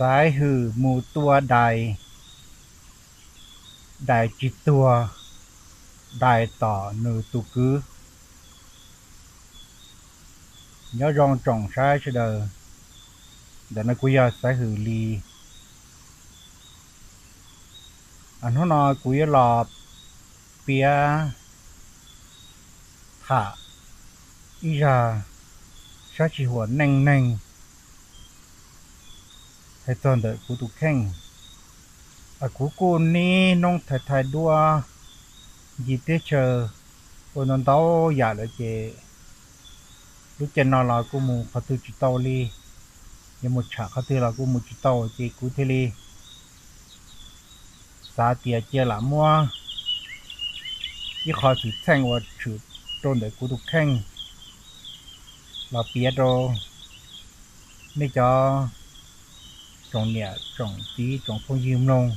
Xaiv hwm mus tua dais, dais tsis tuag, dais tom nws tus kwv. Nyob zoo tsoom saib sawv daws, ntawm no kuv yog Xaiv Hwm Lis. Hnub no kuv yuav los piav tham ib zaj sab sij huam neej neeg hais txog ntawm kuv tus kheej. Kuv kuj nib hnub thais thais duab ncig teb chaws ua ntau ntau yam lawm ces lub caij no los kuj mus qhov twg tsis tau li, yuav mus tsham qhov twg los kuj mus tsis tau ces kuv thiaj li xav tias cia lam muab ib qho xwm txheej uas tshwm rau ntawm kuv tus kheej los piav rau nej cov tsoom niam tsoom txiv tsoom phooj ywg mloog,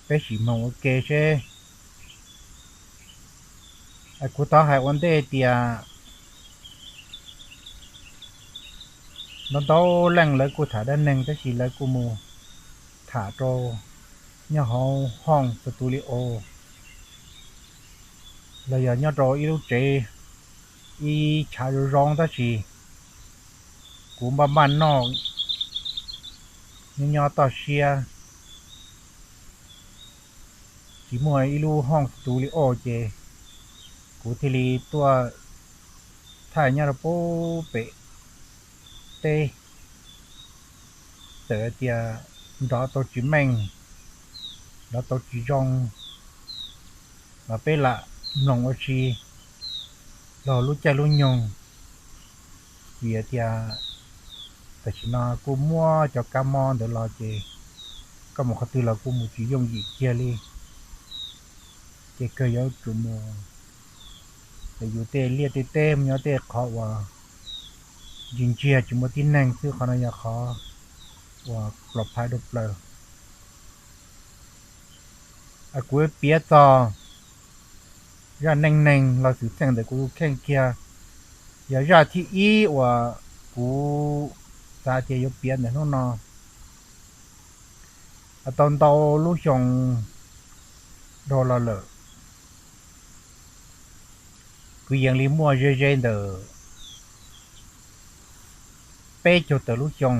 peb sim mloog ua ke seb. Kuv thov hais ua ntej tias ntau ntau leej lawv kuj tham dab neeg tab sis lawv kuj mus tham rau nyob hauv hoob studio los yog nyob rau ib lub tsev, ib chav zoo zoo tab sis kuv npaj npaj noj nyob nyob toj siab, tsis muaj ib lub hoob studio ces kuv thiaj li tuaj thaij nyob rau pem teb. Txawm tias nrov tau tsis meej, nrov tau tsis zoo los peb lam mloog ua si laug lub caij lub nyoog, vim tias tam sim no kuj muab cov kab mob ntawd los ces koj mus qhov twg los kuj mus tsis yooj yim kiag li. Ces kawg yuav tsum mus, ces yus tej liaj tej teb mus nyob tej qhov uas ntsia ntsia tsis muaj tib neeg xwb, qhov no yog qhov uas plos phais dua plaws. Kuv piav txog zaj neej neeg los xwm txheej ntawm kuv tus kheej kiag, yog zaj thib ib uas kuv xav tias yuav piav ntawm hnub no. Tau ntau lub xyoo dhau los lawm, kwv yees li muaj ze ze ntawm peb caug tawm lub xyoo.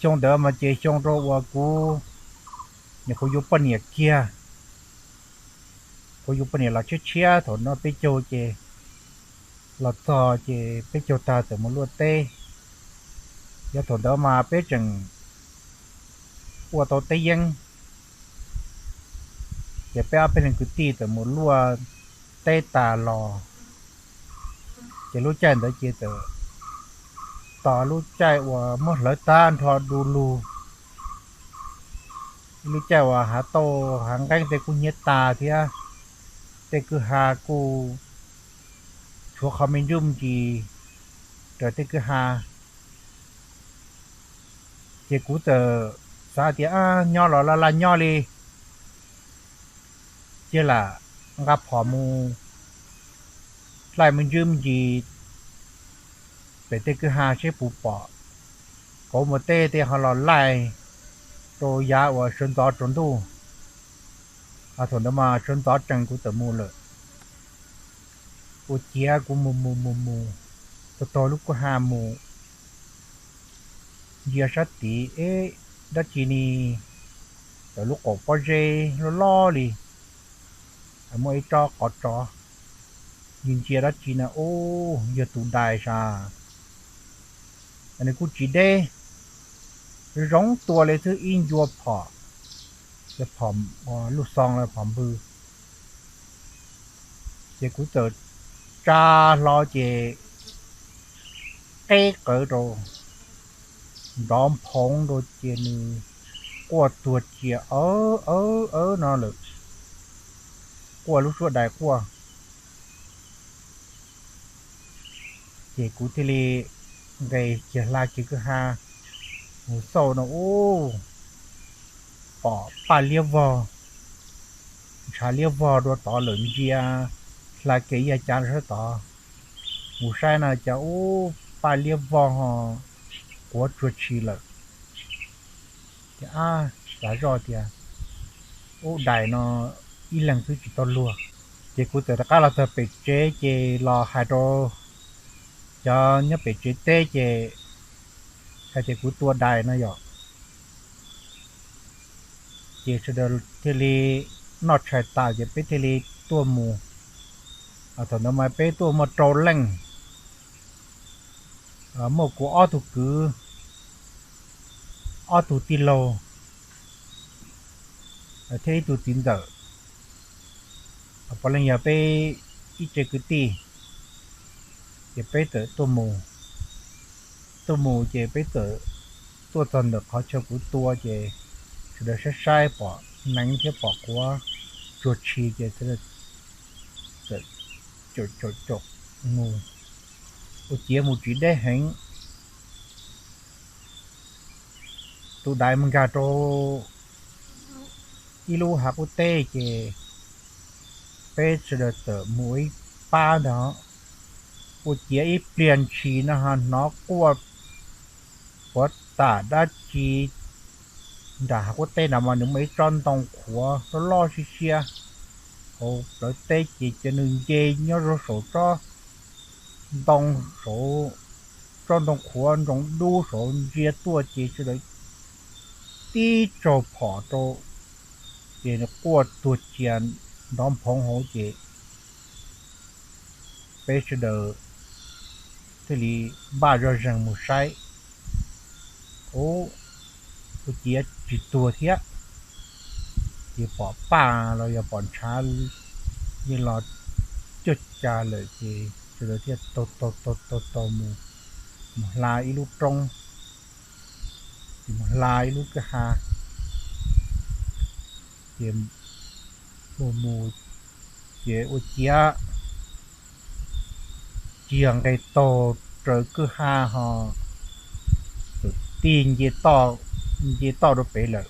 Xyoo ntawd mas ces xyoo rau uas kuv nyuam qhuav yuav poj niam kiag, kuv yuav poj niam los tshiab tshiab thaum no peb caug ces los txog ces peb caug tag txawm mus luaj teb. Yog thaum ntawd mas peb tseem ua tau teb yeeb, ces peb ob peb leeg kwv tij txawm mus luaj teb tas los, ces lub caij ntawd ces txawm tos lub caij uas muab hlawv tag nrho du lug, ib lub caij uas hav tauj hav nqeeb tej kuj hnyiab tas thiab, tej kwj ha kuj tshuav qhov me ntsuj me ntsis raws tej kwj ha. Ces kuv txawm xav tias nyob los laj laj nyob li, cia lam nqa phom mus laij me ntsuj me ntsis pem tej kwj ha seb puas pom kauv muas teb tej ho los laij rau yav uas sawv ntxov tsaus ntuj. Thaum ntawd mas sawv ntxov tsees kuv txawm mus lawm. Ua ciav kuv mus mus mus mus, taug taug lub kwj ha mus, ntsia sab tid eb, dab tsi ne, ntawm lub qaum pob zeb loj loj li, muaj ib tsob qov tsov. Ntsia ntsia dab tsi na, ub, yog tus dais sas. Nws kuj tsis deb, zoo tua li xwb, ib ncua phom, phom lub xoo los phom npw. Ces kuv txawm tsa hlo ces qeb qawv rau, nrov nphoov rau ces nws quaj tuag cia awb awb awb no lawm, quaj lub suab dais quaj. Ces kuv thiaj li nqes kiag hla kiag kwj ha mus xauj no ub, pom paj liab vog, ntshav liab vog dua tod lawm, ntsia hla kiag ib yav cav rau sab tod, mus saib no cas ub, paj liab vog ho quav tsuag tshi lawm. Ces ab, xav zoj tias ub, dais no ib leeg xwb tsis tau luag. Ces kuv txawm rov qab los txog pem tsev ces los hais rau cov nyob pem tsev teb ces hais tias kuv tua dais no yom. Ces sawv daws thiaj li noj tshais tas ces peb thiaj li tuaj mus. Thaum ntawd mas peb tuaj muaj rau leej, muaj kuv ob tug kwv, ob tug tij laug thiab ib tug txiv ntxawm, puav leej yog peb ib tse kwv tij. Ces peb txawm tuaj mus, tuaj mus ces peb txawm tuaj txog ntawm qhov chaw kuv tua ces sawv daws saib saib pom neev thiab pom quav tsuag tshi ces sawv daws txawm caum caum caum mus. Ua ciav mus tsis deb heev, tus dais mus nkag rau ib lub hav qub teb ces peb sawv daws txawm mus ua ib pab ntag. Ua ciav ib pliag ntshis no ho hnov quaj puav tam dab tsi nram hav qub teb nrad mas nws muaj ib tsob ntoo qhuav loj loj siab siab hauv plawv teb ces cia nws nce nyob rau saum tsob ntoo, saum tsob ntoo qhuav ntsoov dub saud ntsia tuaj ces sawv daws tib tsaug phom rau ces nws quaj tuag cia nrov nphoov hauv ces peb sawv daws thiaj li npaj zoj zeeg mus saib. Ub, ua ciav tsis tuag thiab, ces pom paj los yog pom ntshav yeej los cuag cas lawm ces sawv daws thiaj taug taug taug taug taug mus, mus hla ib lub roob, ces mus hla ib lub kwj ha, ces mus mus ces ua ciav tsis yog nqes taug raws kwj ha ho txawm tig nce toj rau pem lawm.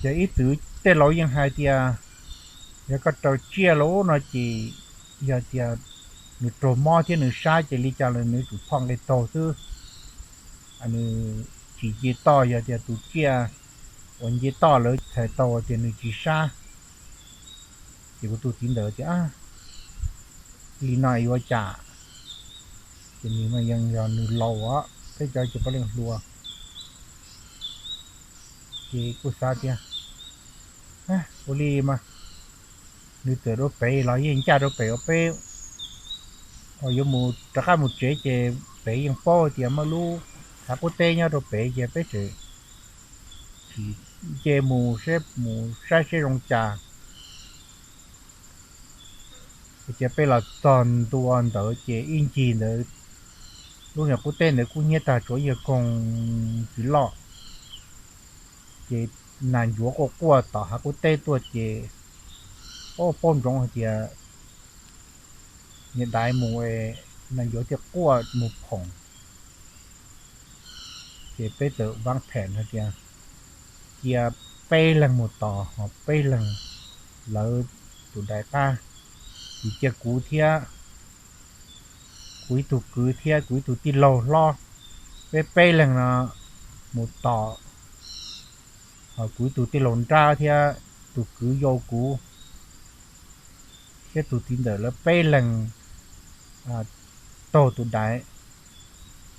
Ces ib txwm tej laus yeej hais tias yog koj raws tsiaj lawm no ces yog tias nws raug mob thiab nws sab ces li cas los nws tsum phoj nqes taug xwb. Nws tsis nce toj, yog tias tus tsiaj uas nce toj lawv txhais tau tias nws tsis sab. Ces kuv tus txiv ntawd tias li no yuav cas, ces nws mas yeej yog nws laus os, peb cov ces puav leej hluas. Ces kuj xav tias ua li mas nws txawm rau pem los yeej ncaj rau pem uas peb yuav mus rov qab mus tsev ces pem yeej paub tias muaj lub hav qub teb nyob rau pem ces peb tseem nce mus seb mus saib seb zoo cas. Ces peb los txog ntua ntawd ces ib ncig ntawd lub niag qub teb ntawd kub hnyiab tag, tsuav yawg koog tsis loj. Ces nas ncuav quaj quaj tom hav qub teb tuaj ces paub ntsoov hais tias niag daiv mus, nas ncuav thiaj quaj mus phoom. Ces peb txawm vaab phem hais tias cia peb leeg mus tos ho peb leeg lawv tus daiv qab, ces cia kuv thiab kuv ib tug kwv thiab kuv ib tug tij laug hlob, peb peb leeg no mus tos, ho kuv ib tug tij laug nrab thiab tus kwv yau kuv thiab tus txiv ntawm lawv peb leeg taug tus daiv.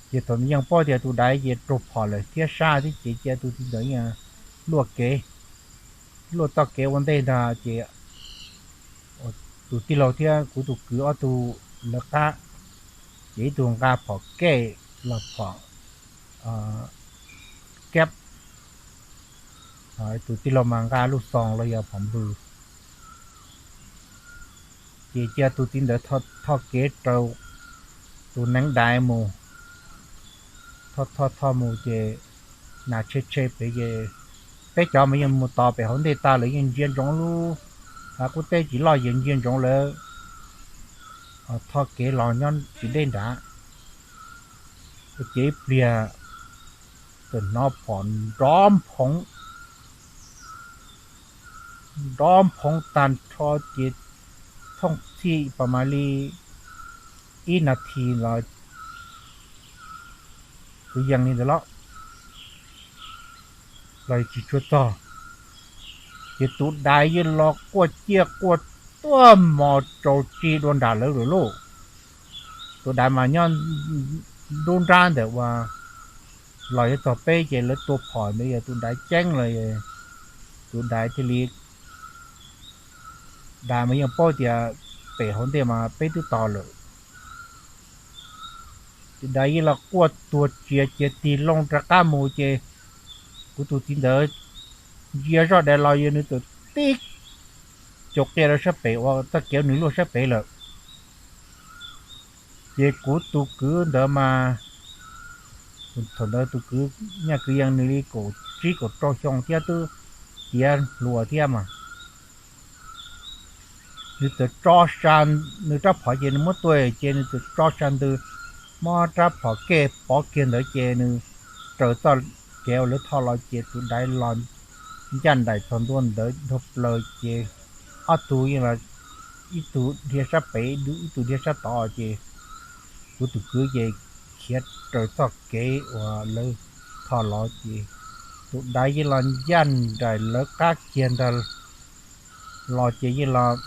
Ces thaum yeej paub tias tus daiv ces raug phom lawm thiab sab thiab ces cia tus txiv ntawd luaj kev, luaj txoj kev ua ntej ntag ces tus tij laug thiab kuv tus kwv ob tug lawv qab, ces ib tug nqa phom kej los phom keb, tus tij laug mas nqa lub xoos los yog phom npws. Ces cia tus txiv ntawd tho kev rau tus neev daiv mus, tho tho tho mus ces nas tshe tshe pem ces peb cov mas yeej mus tos pem hauv ntej tas lawm, yeej ntsia ntsoov lub hav qub teb tsis loj ces ntsia ntsoov lawv tho kev los nyob tsis deb nrad. Ces ib pliag txawm hnov phom nrov nphoov, nrov nphoov tag nrho ces thooj txhij pas mas li ib nas this los kwv yees li ntawd los los tsis tshua txog, ces tus dais yeej los quaj ciaj quaj tuag mos tsaus tsi dua nram lawv lawm lauj. Tus dais mas nyob nruab nrab ntawm uas los yuav txog peb ces lawv tua phom ntawd yog tus dais ceeb los, tus dais thiaj li, dais mas yeej paub tias pem hauv ntej mas peb twb tos lawm. Tus dais yeej los quaj tuag tsia cia tig loo rov qab mus ces kuv tus txiv ntawd ntsia zoj dais los yog nws txawm tib caum qia rau sab pem uas txoj kev nws luaj sab pem lawm. Ces kuv tus kwv ntawd mas, thaum ntawd tus kwv nyaj kwv yees nws li kaum tsib kaum rau xyoo thiab twb tiav hluas thiab mas, nws txawm tso sa, nws rab phom ces nws muab tua ces nws txawm tso sa ntws, muab rab phom kej pov kiag ntawd ces nws raws txoj kev uas lawv tho los ces tus dais los ncaj nraim txog ntua ntawd dhau plaws ces ob tug yeej los, ib tug dhia sab pem ib tug dhia sab tod ces kuv tus kwv ces khiav raws txoj kev uas lawv tho los ces tus dais yeej los ncaj nraim lawv qab kiag ntag los ces yeej los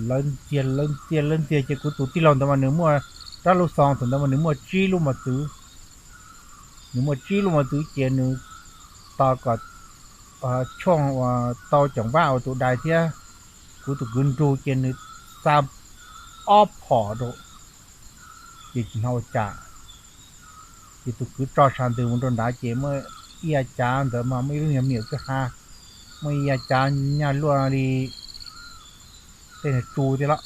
lawv ntxias lawv ntxias lawv ntxias ces kuv tus tij laug ntawd mas nws muaj rab lub xoo thaum ntawd mas nws muaj tsib lub mos txwv. Nws muaj tsib lub mos txwv ces nws tos kom tshooj uas tau ceem vaj uas tus dais thiab kuv tus kwv nrug ces nws xa ob phom rau ces tsis hnov ua cas. Ces tus kwv tso sa ntws mus rau nrad ces muaj ib yav cav ntawd mas muaj ib lub nyuag me nyuam kwj ha, muaj ib yav cav nyaj luaj li tej niag tsu thiab los,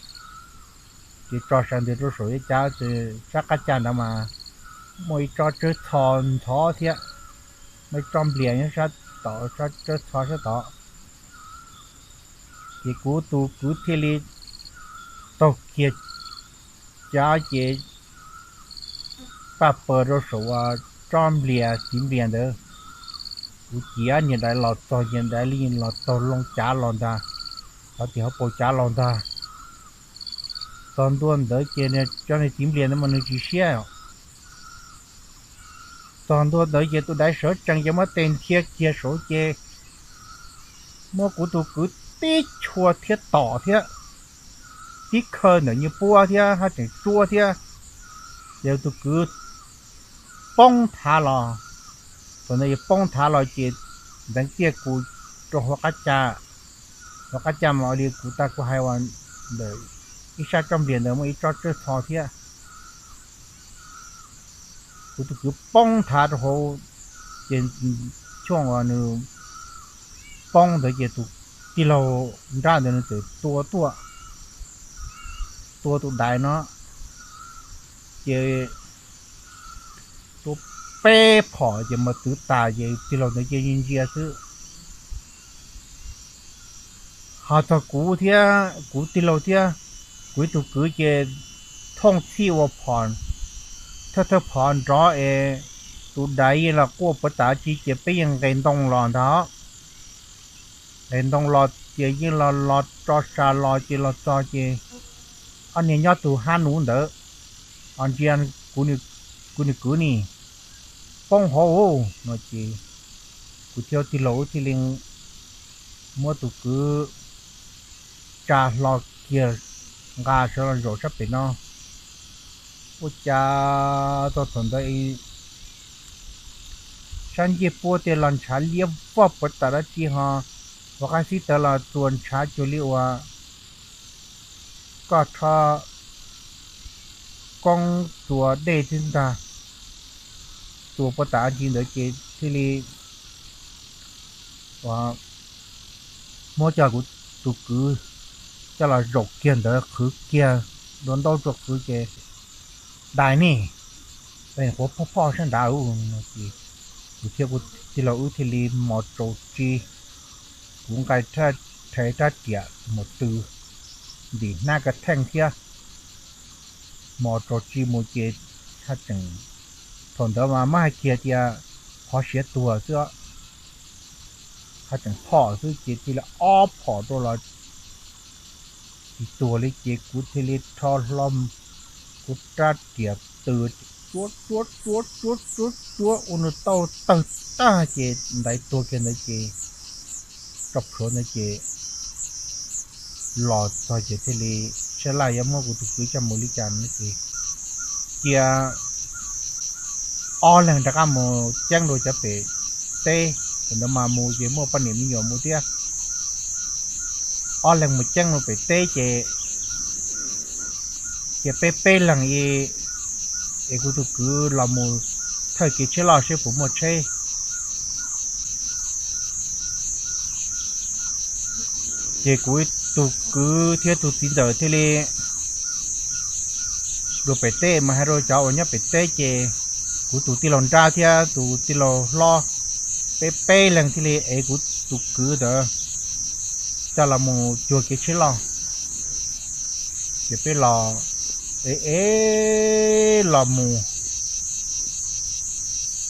ces tso sa ntws rau saum yav cav ces sab qab caj ntawd mas muaj ib tsob tsawb txho ntxhov thiab, muaj ib tsob nplias nyob sab tod, tsob tsawb txho sab tod. Ces kuv tus kwv thiaj li taug kiag cav ces paj paws rau saum tsob nplias txiv nplias ntawd. Kuv ciav niag dais los txog ces dais li los taug loo cav los ntag, qhov tim hauv paus cav los ntag. Txog ntua ntawd ces cov niag txiv nplias ntawd mas nws tsis siab. Txog ntua ntawd ces tus dais sawv tsees ces muab tes nthia kiag saud ces muab kuv tus kwv tib chua thiab tom thiab tib khaws ntawm nyuag puab thiab haj tseem tsuab thiab, ces tus kwv poob thav los. Thaum ntawd yog poob thav los ces nteev tiaj kuv rau hauv qab caj, hauv qab caj mas ua li kuv tag kuv hais uas ntawm ib sab tsob nplias ntawd muaj ib tsob tsawb txho thiab. Kuv tus kwv poob thav rau hauv, ces xyoo uas nws poob ntawd ces tus tij laug nrab ntawd nws txawm tua tuaj, tua tus dais no, ces tua peb phom ces mos txwv tas ces tij laug ntawd cia li ntsia xwb. Ho txog kuv thiab kuv tij laug thiab kuv ib tug kwv ces thooj txhij ua phom, thawj thawj phom nrov es tus dais yeej los quaj puas tas tsi ces peb yeej nqes ntoo los ntag. Nqes ntoo los ces yeej los los tso sa los ces los txog ces ob niag nyob tus hab nuv ntawd, o ntsia kuv nws kwv ni poob hauv no ces kuv thiab tij laug wb thiaj li muab tus kwv tsa hlo kiag nqa sawv los zaum sab pem no. Ua cas txog thaum ntawd sab ncej puab tej los ntshav liab vog puas tas dab tsi ho, ua qab xib tawv los txuas ntshav cuag li uas koj rho koob txuas dej thiab ntag, txuas puas tas dab tsi ntawd ces thiaj li muab coj kuv tus kwv coj los zaum kiag ntawd qhwv kiag, dua ntaub tsuag qhwv ces dais ne, quav phoj phoj sab nrad. Kuv thiab kuv tij laug wb thiaj li mos tsaus tsi, kuv nqa rhais rab riam mus tw ntim hnab ka theej thiab mos tsaus tsi mus ces haj tseem, thaum ntawd mas mab hais kiag tias qhov siav tuag xwb, haj tseem phom xwb ces thiaj li ob phom rau los tsis tuag li ces kuv thiaj li rho hlo kuv rab riam tws, tsuab tsuab tsuab tsuab tsuab tsuab ua nws tau tawg tag ces ntaiv tuag kiag ntawd ces roj plhuav ntawd ces los txog ces thiaj li sab laj yuav muab kuv tus kwv coj mus li cas no ces cia ob leeg rov qab mus ceeb rau cov pem teb. Thaum ntawd mas mus ces muaj poj niam me nyuam mus thiab. Ob leeg mus ceeb rau pem teb ces cia peb peb leeg es kuv tus kwv los mus thawj kev tsheb loj seb puas muaj tsheb. Ces kuv tus kwv thiab tus txiv ntxawm thiaj li rau pem teb mas hais rau cov uas nyob pem teb ces kuv tus tij laug nrab thiab tus tij laug hlob, peb peb leeg thiaj li ev kuv tus kwv ntawd coj los mus cuag kev tsheb loj. Ces peb los ev ev los mus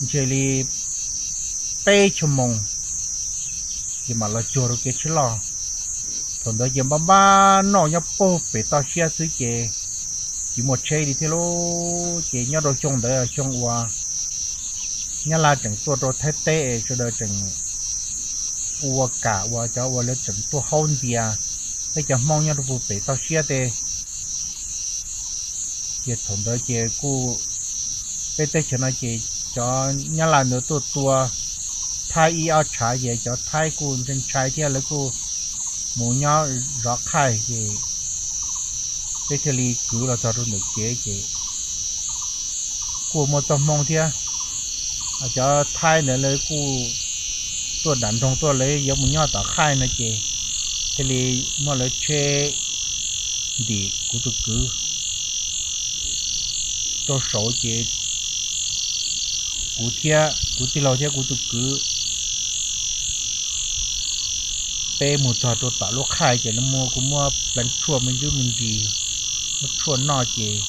ntshe li peb xuab moos ces mam los cuag rau kev tsheb loj. Thaum ntawd ces npaj npaj noj nyob puag pem toj siab xwb ces tsis muaj tsheb li thiab lauj. Ces nyob rau xyoo ntawd xyoo uas Nyab Laj tseem tuaj rau Thaib teb es sawv daws tseem ua kam uas cov uas lawv tseem tuaj haub ntxias peb cov Hmoob nyob rau puag pem toj siab teb. Ces thaum ntawd ces kuj peb teb chaws no ces cov Nyab Laj ntawd tuaj tua Thaib ib ob tshav ces cov Thaib kuj ntshai ntshai thiab lawv kuj mus nyob zov qhaij ces peb thiaj li kwv los txog rau ntawm kev ces kuj muaj txoj hmoo thiab. Cov Thaib ntawd lawv kuj tuaj dam nroog tuaj lawv yuav mus nyob tom qhaij no ces thiaj li muab lawv tsheb ntim kuv tus kwv rau saud ces kuv thiab kuv tij laug thiab kuv tus kwv peb mus txog rau tom lub qhaij ces lawv muab kuv muab pleev tshuaj me ntsis me ntsis, muab tshuaj noj ces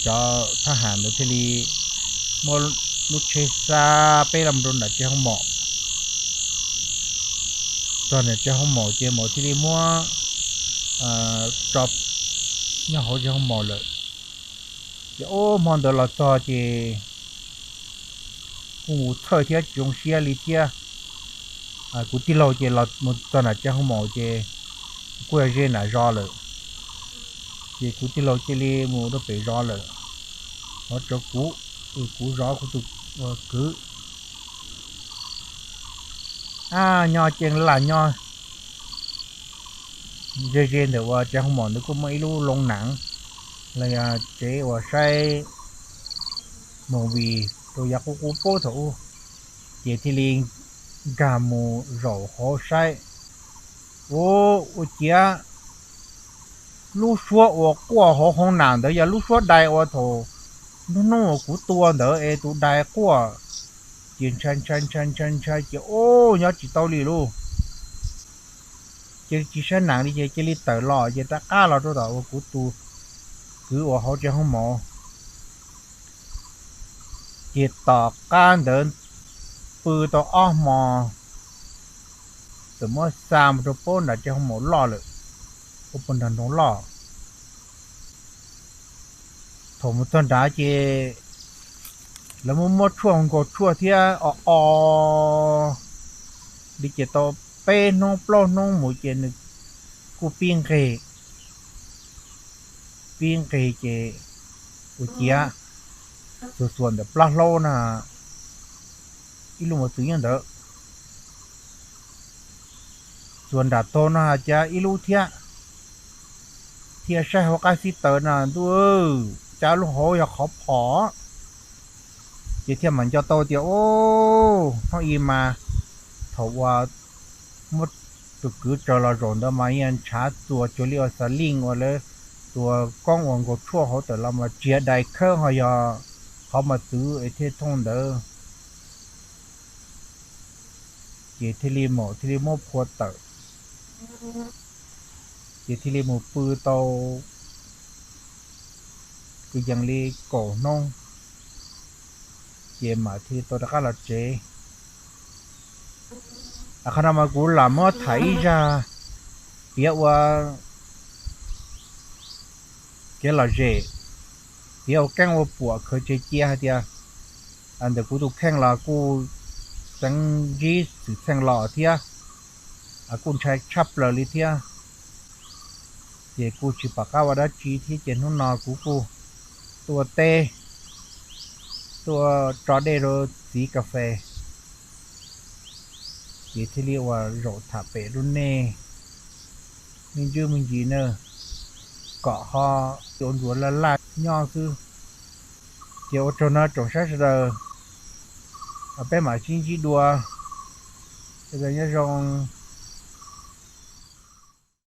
cov thab ham ntawd thiaj li muab lub tsheb xa peb los rau nram tsev hoo mom. Txog nram tsev hoo mom ces mam thiaj li muab tso nyob hauv tsev hoo mom lawm. Ces ub hmo ntawd los txog ces kuj mus txhawj thiab tsis zoo siab li thiab. Kuv tij laug ces los mus txog nram tsev hoo mom ces kuj yog ze nram zos lawm. Ces kuv tij laug cia li mus rau pem zos lawm, hov tsawv kuv, kuv zov kuv tus kwv. Ab nyob ceeb laj nyob ze ze ntawm uas tsev hoo mom ntawd kuj muaj ib lub loo nam los yog tsev uas saib movie rau yav qub qub pub thaum ub, ces thiaj li nkag mus zaum hauv saib. Ub ua ciav lub suab uas quaj hauv hoo nam ntawd yog lub suab dais uas thaum hnub hnub uas kuv tua ntawd es tus dais quaj, ces ntshai ntshai ntshai ntshai ntshai ces ub nyob tsis tau li lauj. Cia li tsis saib nam li ces cia li tawm los ces rov qab los rau tom uas kuv tus kwv uas hauv tsev hoo mom. Ces tom qab ntawd pw tau ob hmo, txawm muab xa mus rau puag nram tsev hoo mom loj lawm, ua puag nram nroog loj. Thaum mus txog nrad ces lawv muab muab tshuaj nkaus tshuaj thiab o o li ces tau peb hnub plaub hnub mus ces nws kuj pib nqig, pib nqig ces ua ciav xuas xuas ntawm plab hlaub na, ib lub mos txwv nyob ntawd, xuas nram taug no cas ib lub thiab, thiaj saib hauv qab xib taws no ntuj, cas lub hauv yog qhov phom. Ces thiaj mam nco tau tias, ub, hnub i mas thaum uas muab tus kwv tsaws los zaum ntawd mas yeej ntshav txuas cuag li uas xas lij uas lawv tua koob uas nkaus tshuaj hauv tawm los mas tsis yog dais khawb ho yog qhov mos txwv es thiaj thooj ntawd. Ces thiaj li mam thiaj li muab phua tawm, ces thiaj li mus pw tau kwv yees li kaum hnub, ces mam thiaj li tau rov qab los tsev. Qhov no mas kuv lam muab tham ib zaj Piav ua kev lom zem, piav ua keeb ua puam khaws tseg cia hais tias ntawm kuv tus kheej los kuj txeev ntsib xwm txheej los thiab, kuj ntshai tshaj plaws li thiab. Ces kuj tsis pom qab ua dab tsi thiab ces hnub no kuv kuj tuaj ua teb, tuaj ua tso dej rau txiv kas fes, ces thiaj li ua zaum tham pem rau nej me ntsuj me ntsis na, kom ho ua ntsuav laj laj nyob xwb. Ces ua tsaug no tsoom saib sawv daws, peb mam sib ntsib dua, sawv daws nyob zoo.